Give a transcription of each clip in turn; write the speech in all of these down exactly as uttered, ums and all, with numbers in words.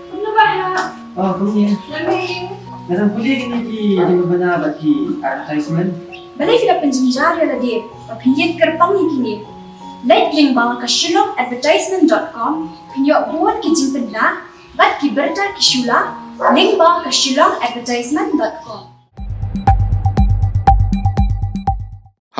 Kumno ba ha? Oh, kumne. Nga dang pule kine ki jingpynbna bad ki advertisement. Balei phi la pynjynjar ïa lade ba phin ïeng kyrpang ïa kine? Leit lyngba ka shillong advertisement dot com, phin ïoh bun ki jingpynbna bad ki bynta ki shula lyngba ka shillong advertisement dot com.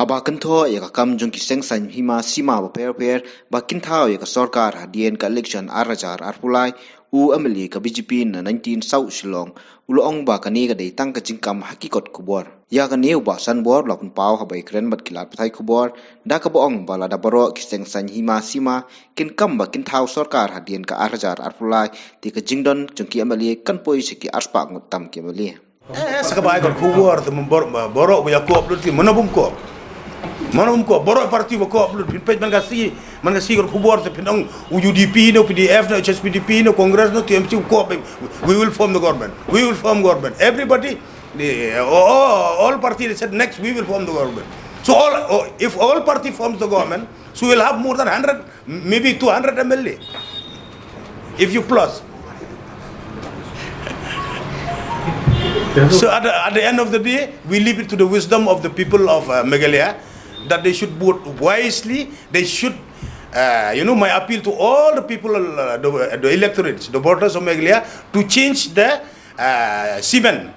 Haba kynthoh ïa ka kam jong ki seng sain hima sima bapher bapher ba kin thaw ïa ka sorkar hadien ka election ar hajar arphew lai, u M L A ka B J P na nineteen South Shillong u la ong ba kane ka dei tang ka jingkam ha ki kot khubor. Ïa kane u Bah Sanbor u la pynpaw haba ïakren bad ki lad pathai khubor, da kaba ong ba lada baroh ki seng sain hima sima kin kam ba kin thaw sorkar hadien ka ar hajar arphew lai, te ka jingdon jong ki M L A kan poi sha ki arspah ngut tam ki M L A. Eh, sa kaba ai kot khubor te, baroh ba ïakob lut te, mano bym kob? Mano bym kob? Baroh party ba kob lut, phin peit man ka sngi, man ka sngi kot khubor te phin ong u U D P ne, P D F ne, H S P D P ne, Congress ne, T M C u kob, we will form the government. We will form government. Everybody, the, all, all party, they said next we will form the government. So all, if all party forms the government, so we'll have more than hundred, maybe two hundred M L A, if you plus. So at the, at the end of the day, we leave it to the wisdom of the people of uh, Meghalaya, that they should vote wisely. They should, uh, you know, my appeal to all the people, uh, the, the electorates, the voters of Meghalaya, to change the uh, cement.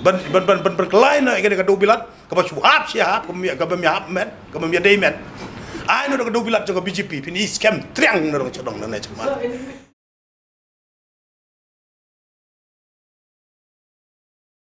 Ban ban ban ban ban kylla ïa kane ka dewbilat kaba shu hap shi hap, kaba mih hap met, kaba mih dei met. Ai noh da ka dewbilat jong ka B J P, phin i skhem triang noh da ka shu dong na ne shu mat.